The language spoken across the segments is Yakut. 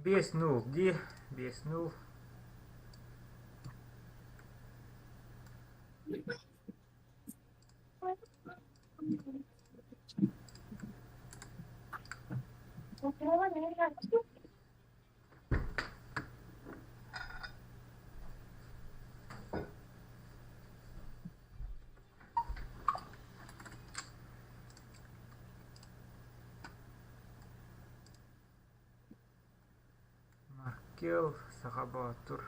5-0 дии, 5-0. Маркел Саха Боотур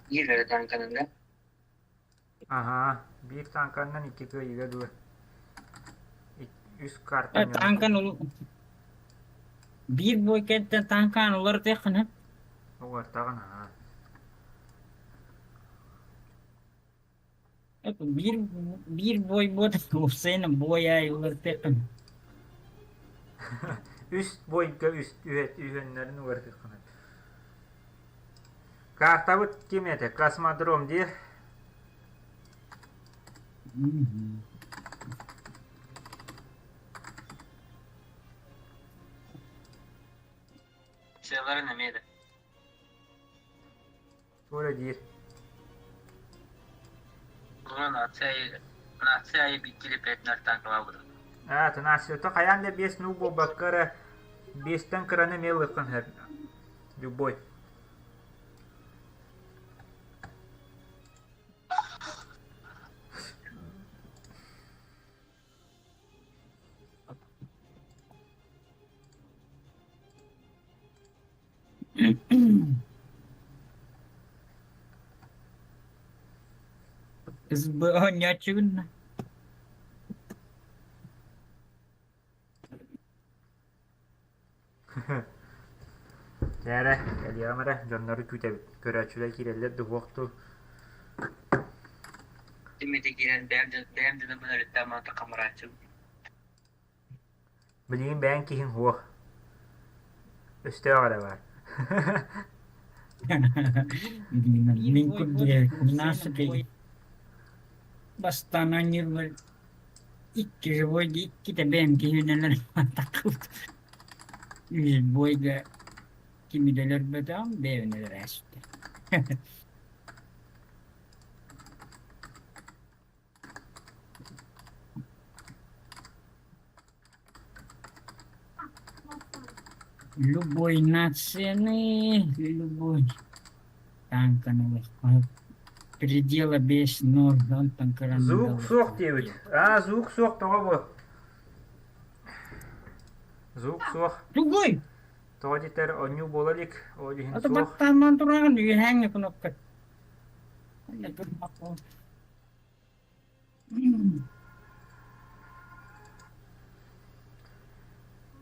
Биир эрэ тааҥканан Аһаа, биир тааҥканнан икки кыайыыга дылы. Үс картаны Тааҥкан биир буойкаттан тааҥкаан уларытыаххына Улартаҕын аһаа. Биир биир буой буот уопсайынан буой аайы уларытыаххын. Үс буойга үс үһүөннэрин уларытыаххына. Картабыт ким этэ? Космодром дии. Сыаларын эмиэ да. Туора диир. Була нация нация айы биир пятнар танкалаабыт. Аа, нацията хайаан да биэс нуу буолбакка эрэ биэстэн кыраны эмиэ ылыаххын сөп. Любой. СБ оонньооччугун Дьэ эрэ, кэлиэҕим эрэ, дьоннору күүтэбит, көрөөччүлэр киирэллэр дуһуох дуу Тимити киирэн бэйэм бэйэм дьонум өрүттээх маата хамырааччыбын. Билигин бэйэҥ киһиҥ суох, өстөөх эрэ баар Мин курдук наасыпый бастаан анньыыллар икки живойга иккитэ бэйэм киһинэлэр таккыбыт үс бойга кими да өлөрбөтөҕүм бэйэбин өлөрөөччүтэ Любой нацияны, любой танканы предела без норм онтон кыран Звук суох диэбит. Аа, звук суох тоҕо бу? Звук суох. Тугуй? Тоҕо диэтэр онньуу буола илик, ол иһин Ата суох. баттааман тураҕын үөһээҥҥи кнопка.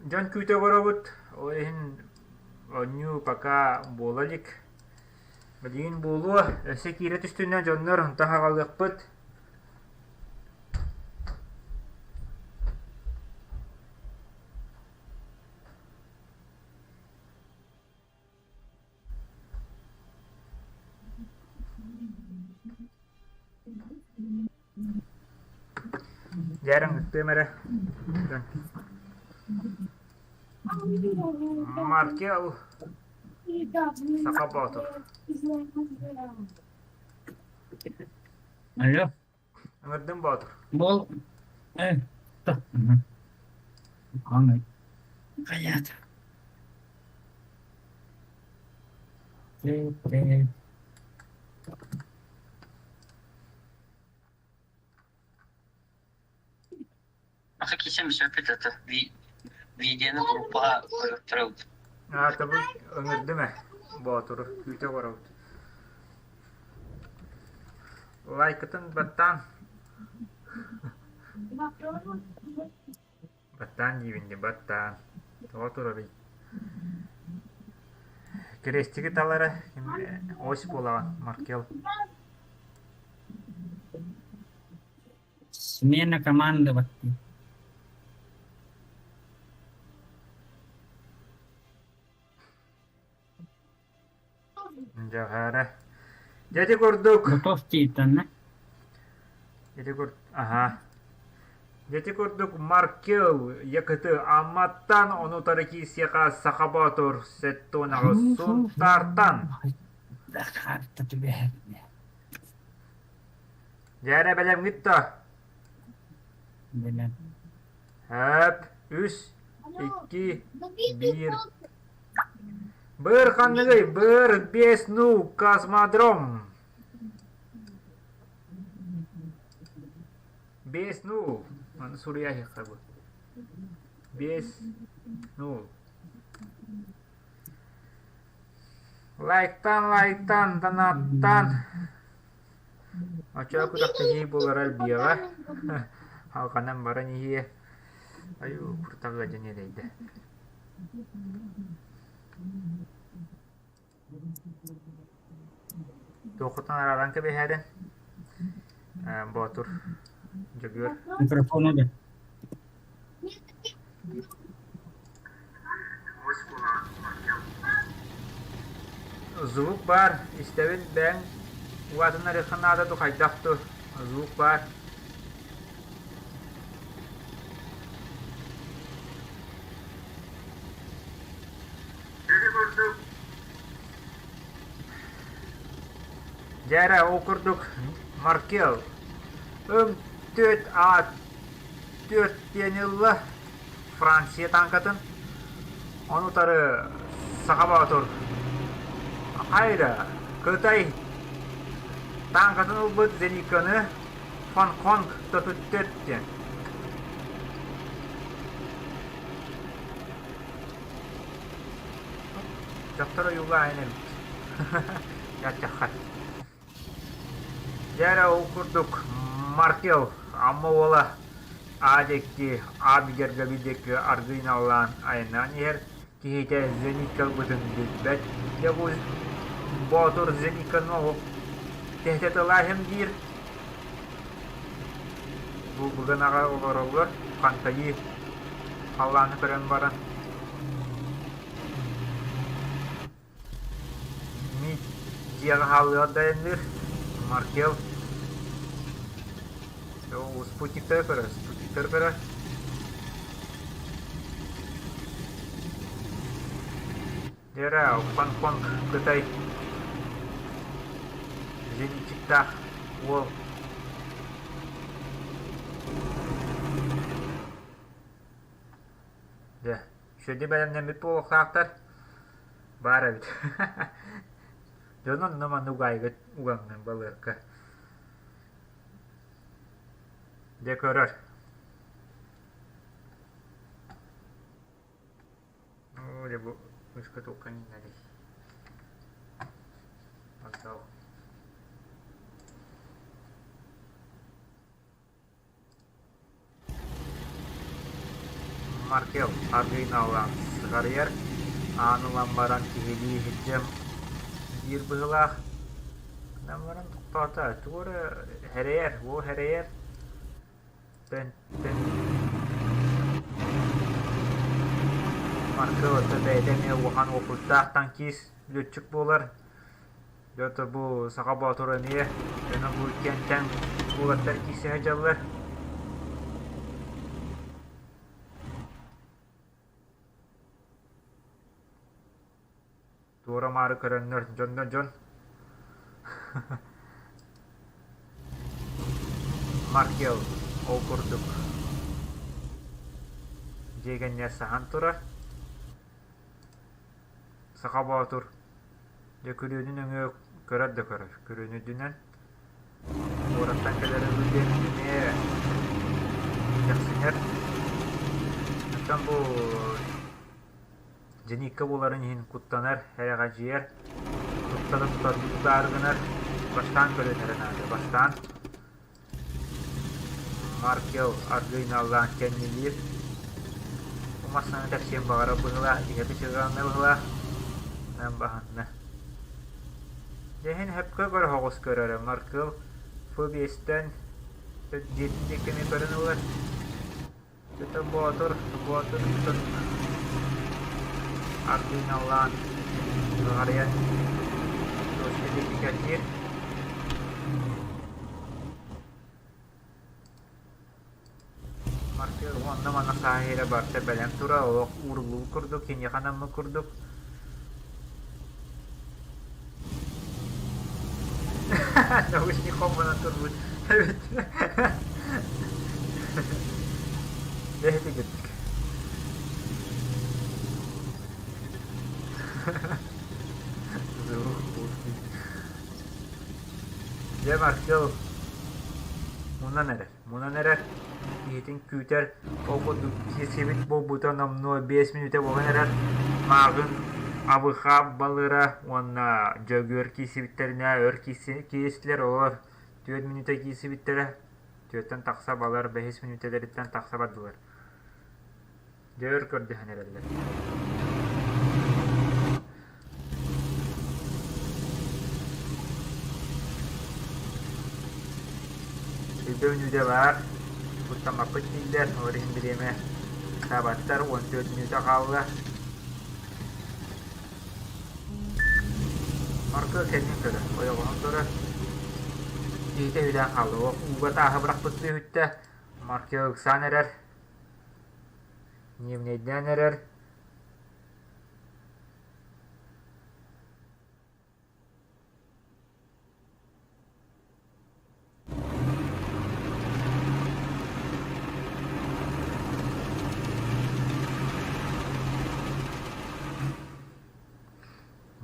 Дьон күүтэ олоробут, ол иһин оонньуу пока буола илик. Билигин буолуо, өссө киирэ түстүнэ дьоннор онто аҕалыахпыт. Дьэ ыҥыртыам эрэ Маркел Саха Боотур Алло. Ыҥырдым Боотур Бол э Хайаат. Аха кисем сөп это видеоны группаҕа көрдөрөбүт. Аатабын ыҥырдым ээ, Боотуру күүтэ олоробут. Лайкытын баттаан Баттаан диибин дии, баттаан. Тоҕо турарый? Крестиги талара ось буолаҕын, Маркел. Смена команды Дьэхээрэ. Дьэ ити курдук. Готов тиитанна. Ити кур... Аха. Дьэ ити курдук Маркел Якыты Амматтан ону утары киирсиэхэ Саха Боотур 78 Сунтаартан. Харта түбэһэрнэ. Дьээрэ бэлэмҥит да? Бэлэм. Хөп, үс, икки, биир. Быр ханныгый? Быр биэс ну космодром. Биэс ну. Маны суруйа бу. Биэс ну. Лайктан, лайктан, донаттан. Оччоҕо күрэхтэһии буолара элбиэҕэ, халҕанан баран иһиэ, айуу куртах ыалдьан иэдэйдэ. Туоххутун арааран кэбиһээрин, Боотур, Дьөгүөр. Микрофону да. Звук баар, истэбин бэйэҥ улаатыннарыаххын наада дуу хайдах дуу, звук баар. Дьэ эрэ, ол курдук Маркел ым түөрт а түөрт диэн ылла Франция танкатын. Ону утары Саха Боотур Айра Кытай танкатын ылбыт Зениканы Хонг-Конг төрт диэн. Дьахтар ойуулаан эбит. Ячахха. Дьэ эрэ ол курдук Маркел Амма уола А диэки, А бигэргэбил диэки аргыый наллаан айаннаан иһэр киһитэ Зенитка ылбытын билбэт. Дьэ бу Боотур Зенитканы оһох тэһитэ тылааһым диир. Бу быгынаҕа олороллор, хантайыы халлааны көрөн баран Мит дьиэҕэ хаалыар дайанныыр Маркел спутниктары көрөр, спутниктары көрөр. Дьэ Хонг-Конг Кытай зенитчиктаах уол Дьэ, үчүгэйдик бэлэмнэммит буолуохтаахтар. Баар эбит. Дьон онно манна угаайыга угаҥҥын балыакка. Дьэ көрөр. Оо, дьэ бу мышка туохха иҥнэрий? Онтоо Маркел аргыый-наллаан сыҕарыйар, аан ылан баран киһилии иһирдьэ диир быһыылаах гынан баран тохтоото, тугу эрэ эрэйэр, уол эрэйэр Тэн Маркел это бэйэтэ эмиэ улахан уопуттаах танкист, лүөччүк буолар. Дьэ бу саха боотура эмиэ дьоно бу иккиэнтэн уолаттар киирсэ сылдьаллар. Туора-маары көрөннөр дьонно дьон Маркел ол курдук дьиэгэннэр саһан турар. Саха Боотур дьэ күрүөнү нөҥүө көрөр да көрөр, күрүөнү үрдүнэн куораттан кэлэр үһү диэн эмиэ кэхсинэр. Оттон бу Зенитка буоларын иһин куттанар, эрэҕэдьийэр, туттара тутар гынар, бастаан көрүнэрэ наада. Бастаан Маркел аргыый-наллаан кэннилиир, бу массыынаны тэпсиэн баҕарар быһыылаах, иһэ кычыгаҥҥа быһыылаах, онон баһынна. Дьэ иһин сөпкө көрө соҕус көрөрө, Маркел Ф5-тэн дьиэтин диэки эмиэ көрөн ылар. Чөтө Боотур, Боотур аргыый-наллаан ыҕарыйан. Муска диэки кэллиир. Мартыал онно-манна сааһыыра барыта бэлэм турар, олох ууруллубут курдук, киниэхэ анаммыт курдук. Наушник хомунан турбут эбит. Бэйэтигит. Дьэ, Маркел мунан эрэр, мунан эрэр, киһитин күүтэр, ол курдук киирсибит буолбута номнуо 5 мүнүүтэ буолан эрэр, мааҕын Абыха балыра уонна Дьөгүөр киирсибиттэринэ өр кииристилэр, олор 4 мүнүүтэ киирсибиттэрэ, түөртэн тахса балар бэһис мүнүүтэлэриттэн тахса бардылар. Дьэ өр көрдөһөн эрэллэр. Сиргэ мүнүүтэ баар, куттаммаппыт дииллэр, ол иһин бириэмэ саабаттар, 14 мүнүүтэ хаалла. Марка кэннин көрөр, ойоҕоһун көрөр. Киһитэ үһүлээн хаалла, ууга тааһы бырахпыттыы үһүттэ, Маркел ыксаан эрэр, Ньиэмнэйдээн эрэр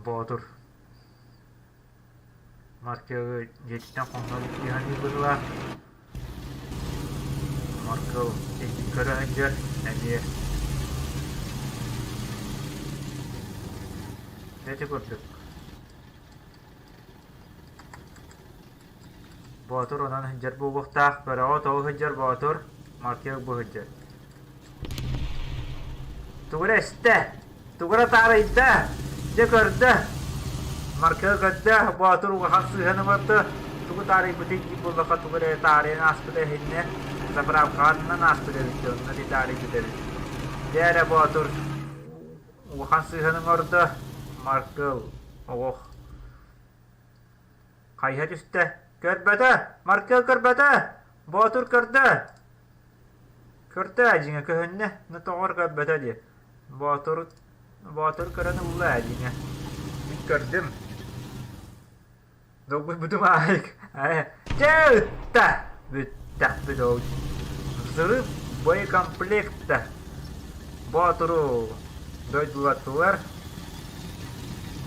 Боотур Маркелы дьиэтиттэн хоҥнон иһэн быһыылаах. Маркел эйигин көрө сылдьар эмиэ Ити курдук Боотур онон сылдьар буолуохтаах, көрөҕүт ол сылдьар Боотур, Маркел бу сылдьар. Тугу эрэ эстэ, тугу эрэ таарыйда, дьэ көрдө. Маркел көрдө, Боотур улахан сыыһан оҥордо, тугу таарыйбытый диир буоллахха тугу эрэ таарыйан ааспыта иһиннэ, заправкаҕынан ааспыт эбит, онно ити таарыйбыт эбит. Дьэ эрэ Боотур улахан сыыһан оҥордо, Маркел оҕох Хайыһа түстэ, көрбөтө, Маркел көрбөтө, Боотур көрдө. Көрдө дьиҥэ көһүннэ, но тоҕор көрбөтө дии. Боотур, Боотур көрөн ылла дьиҥэ. Мин көрдүм. Долгуйбутум аайык. Дьэ ытта! Бүттэхпит ол. Взрыв боекомплекта. Боотуру дойдулаттылар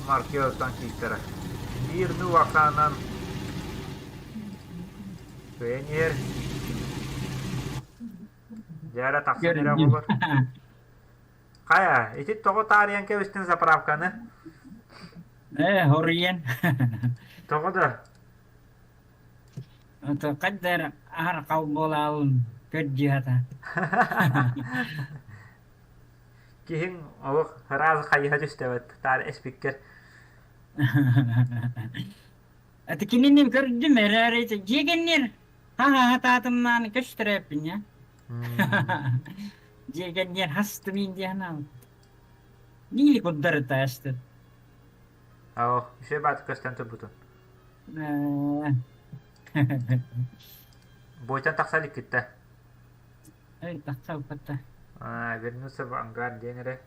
Маркел танкистара. Биир ну ахсаанынан кыайан иһэр. Дьэ тахсан эрэ оҕолор. Хайа, ити тоҕо таарыйан кэбистин заправканы? Ээ, хоруйан. Тоҕо да? Хайдар аһар хал буолаалын көрдүһата. Киһиҥ олох ыраас хайыһа түстэбэт, таары эспиккэр. Аты кинини көрдүм эрээри дьиэгэннир хаһаатаатымнаан көстөрөппүн я. Дьиэгэннир хастымин диэн Ниили курдары таастын. Оо, үчүгэй бааты көстөн турбутун. Бойтан тахса иликкиттэ. Эй, тахса ылбатта. А, вернуться в ангар диэн эрэ.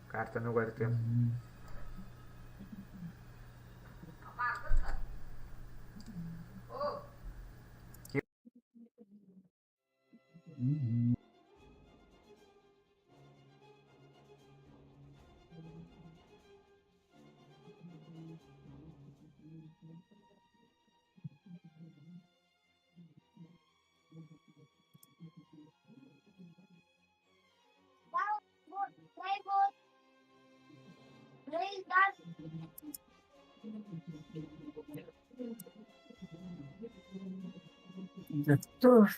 Картаны угарытыам. Готов.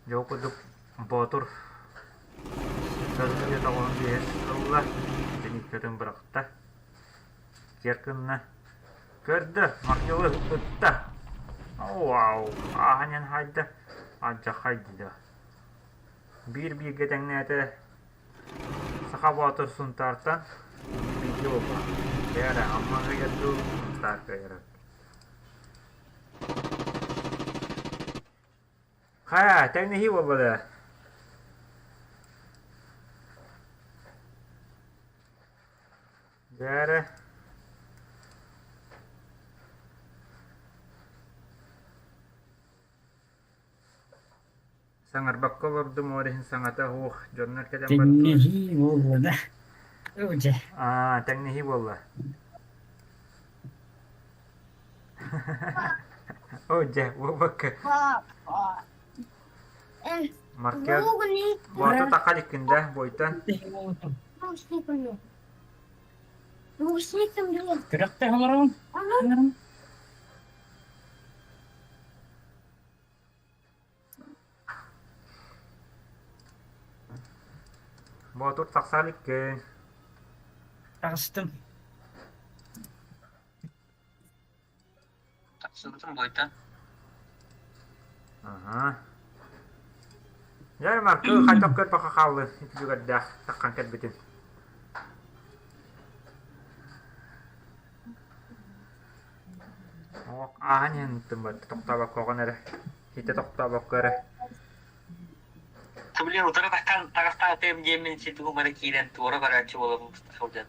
Дьэ ол курдук Боотур сарсыарда 95 ылла, зениткатын бырахта, киэр гынна, көрдө, Маркелы ытта, вау, ааһан иһэн хаайда, алдьархай дии Биир-бииргэ тэҥнээтэ Саха Боотур Сунтаартан бииргэ буолла. Бээрэ, Амма ыйар дуу, Сунтаар кыайар. Хайа, тэҥнэһии буолла да? Бээрэ. Саҥарбакка олордум, ол иһин саҥата суох, дьоннор кэлэн бардылар. Тэҥнэһии буолла да? Оо дьэ. Аа, тэҥнэһии буолла. Оо дьэ, буолбакка. Маркел, Бооту таха иликкин да, буойтан. Күрэхтэһэ олоробун. Боотур тахса иликкин. Таҕыстым. Тахсыбытым буойта. Аһа. Дьэ, Маркы хайдах көрбөххө хааллын, үтүлүгэрдээх таххан кэлбитин. Ааһан иһэн ыттым барда тохтообоккоҕун эрэ, ситэ тохтообокко эрэ. Блин, утары тахсан таҕыстаатыам диэммин ситигум эрэ киирэн туора барааччы буолабын сылдьан.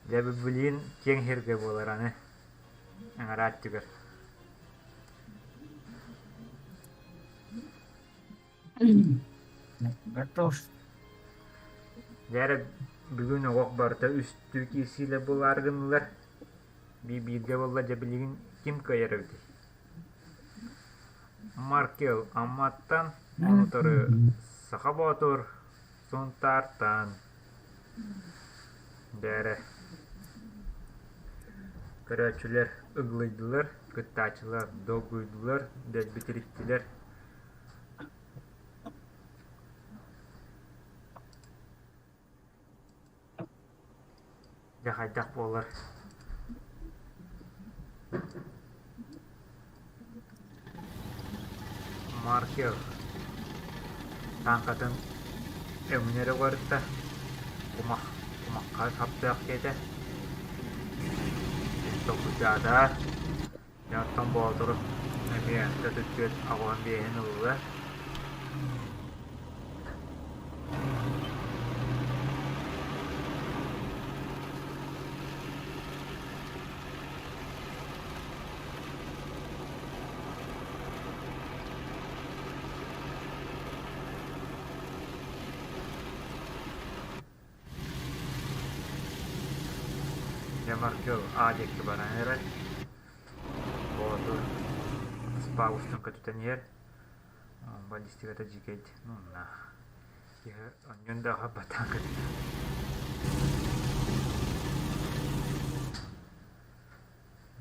Дьэ билигин киэҥ сиргэ буолар аны аҥараа өттүгэр. Готов. Дьэ эрэ бүгүн оҕох барыта үстүү киирсиилэр буолаары гыннылар. Бииргэ буолла дьэ билигин ким кыайар эбитий? Маркел Амматтан, онутары Саха Боотур Сунтаартан. Дьэ эрэ көрөөччүлэр ыгылыйдылар, кыттааччылар долгуйдулар, дэлби тириттилэр. Дьэ хайдах буолар Маркел тааҥкатын өҥүн эрэ уларытта, кумах кумахха хаптыах диэтэ, толкуйдаата. Дьэ оттон Боотуру эмиэ төрүт 85-ин ылла. Дьэ Маркел А диэки баран эрэр. Боотур спа устун көтүтэн иһэр. Баллистиката дьиикэйд. Ну на. Киһи онньон да батаан көтүтэр.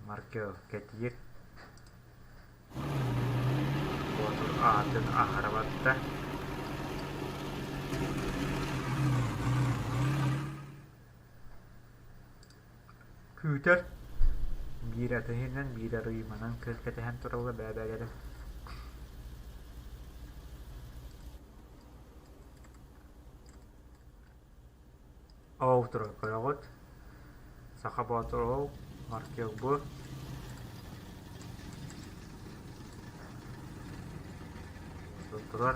Маркел кэтиир. Боотур аатын аһара барда. Күүтэр, биир атыһынан, биир арыйманан кыыс кэтэһэн тураллар бээ-бээлэрэ Ол туран көрөҕүт, Саха Боотур ол, Маркел бу турар,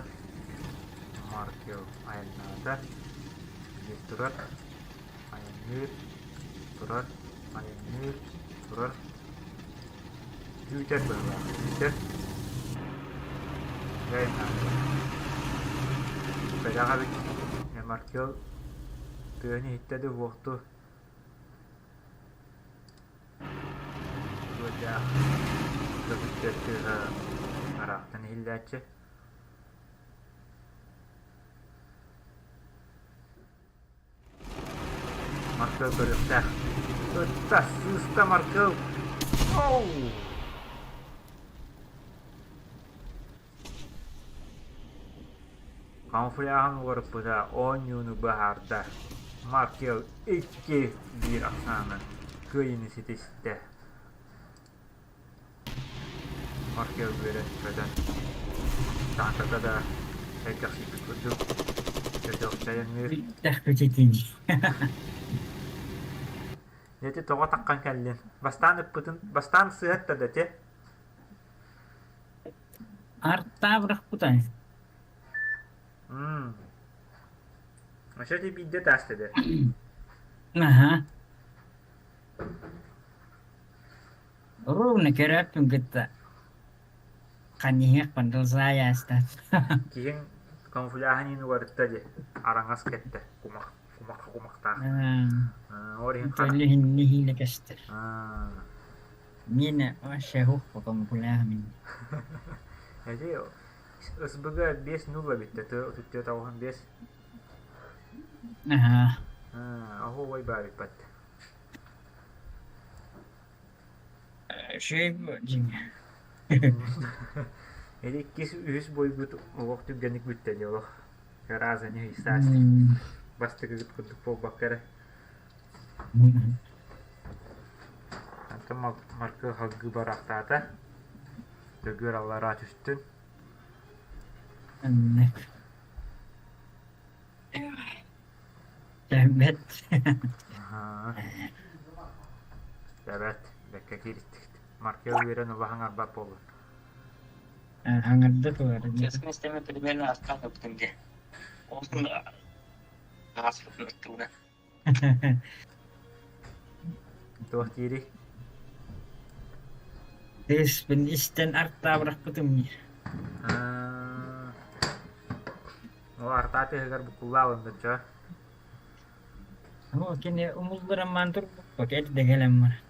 Маркел айаннаата, биир турар, айанныыр, турар, айанныыр, турар, күүтэр быһыылаах, күүтэр. Дьэ айаннаата. Бэлэх эбит, Маркел тыаны иһиттэ да уһуохту Туойдаах көбүттэр тыаһа ыраахтан иһиллээччи. Маркел көрүөхтээх. Ытта, сыыста Маркел! Оу! Камуфляһын уларыппыта оонньууну быһаарда. Маркел 2-1 ахсаанын кыайыыны ситистэ. Маркел үөрэн-көтөн таҥхата да сэргэхсийбит курдук өтөхчайаҥныыр. Бүттэхпититин. Ити тоҕо таххан кэллин? Бастаан ыппытын, бастаан сыһытта да ити. Артаабырахпытай. Вообще ти биирдэ тааста да. Аха. Ровно көрөөппүн кытта ханньыһыах бандалзаайа ааста. Киһиҥ камуфляһын иин уларытта дии. Араҥас кэттэ. Кумах, кумахха кумахтаах. Ол иһин хара. Төллүһүн көстөр. Миэнэ вообще хух камуфляһым. Эти СБГ 5-0 эбит 34 95. Аха. Оһуобай баар эбит Үчүгэй дьиҥэ. Ити иккис, үһүс буойбут олох түргэнник бүттэ дии олох. Раза не саас бастакыгыт курдук буолбакка эрэ. Антон Маркы халгыы бараахтаата. Дөгүөр аллараа түстүн. Оннук. Кэлбэт. Аһаа. Тэбэт, бэккэ киириттигит. Маркел үөрэн улахан арбат буолла. Хаҥырда туора. Честно, истэми примерно астаан ыппытым дии. Ол ааспытын Туох диирий? Тыаспын истэн артаабырахпытым диир. Ол артаа тыаһыгар буккуллаабын чо. Оо, кини умуллараммаан турбуппа, эрдэ кэлэн баран.